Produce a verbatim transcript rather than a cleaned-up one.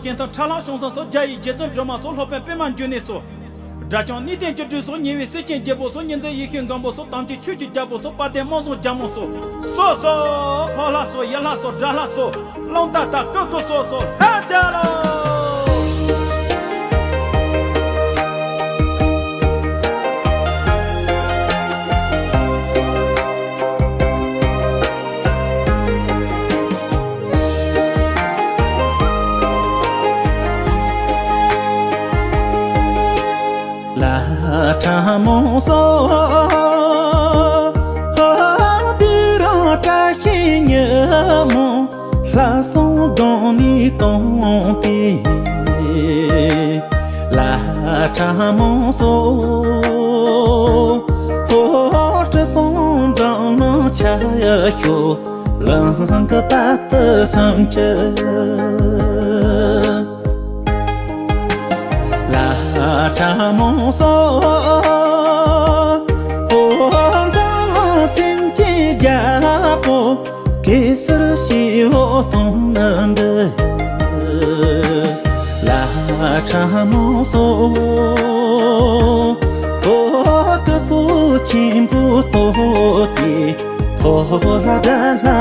སྐྱེས་ཐང་ཁྲ་ལྷག་ཤོང་ས་སོ། རྒྱ་ཡི་རྗེ་བཙུན་སྒྲོལ་མ་སོ། སློབ་དཔོན་པདྨ་འབྱུང་གནས་སོ། སྒྲ་བྱང་གནས་བརྟན་སྤྱི་དྲིལ་སོ། ཉེ་བའི་སྲས་ཆེན་རྒྱལ་པོ་སོ། ཉི་འཛིན་ཡེ་ཤེས་སྒམ་པོ་སོ། དམ་ཅན་ཆོས་ཀྱི་རྒྱལ་པོ་སོ། དཔལ་ལྡན་དམག་ཟོར་རྒྱལ་མོ་སོ། སོ་སོ། ཕོ་ལྷ་སོ། ཡུལ་ལྷ་སོ། དགྲ་ལྷ་སོ། རླུང་རྟ་དང་ཀུ་ཀུ་སོ་སོ། ལྷ་རྒྱལ་ལོ། ལྷ་ཁྲ་མོ་སོ། ཧོ་དུ་རང་བཀྲ་ཤིས་ཉི་མོ། ལྷ་སྲུང་སྒང་ནས་གཏོང་སྟེ། ལྷ་ཁྲ་མོ་སོ། ཧོ་དྲི་བསུང་འཛམ་གླིང་ཁྱབ་ཤོག། གླིང་གི་བར་དུ་སེམས་ཅན། ལྷ་ཁྲ་མོ་སོ། འོ་འཛམ་གླིང་སེམས་ཅན་རྒྱལ་པོ། གེ་སར་ཞི་བོ་གཏོང་ནི་འདི། ལྷ་ཁྲ་མོ་སོ། འོ་སྐུ་གཟུགས་ཆེན་པོ་བསྟོད་དེ། འོ་ལྷ་དགྲ་ལྷ་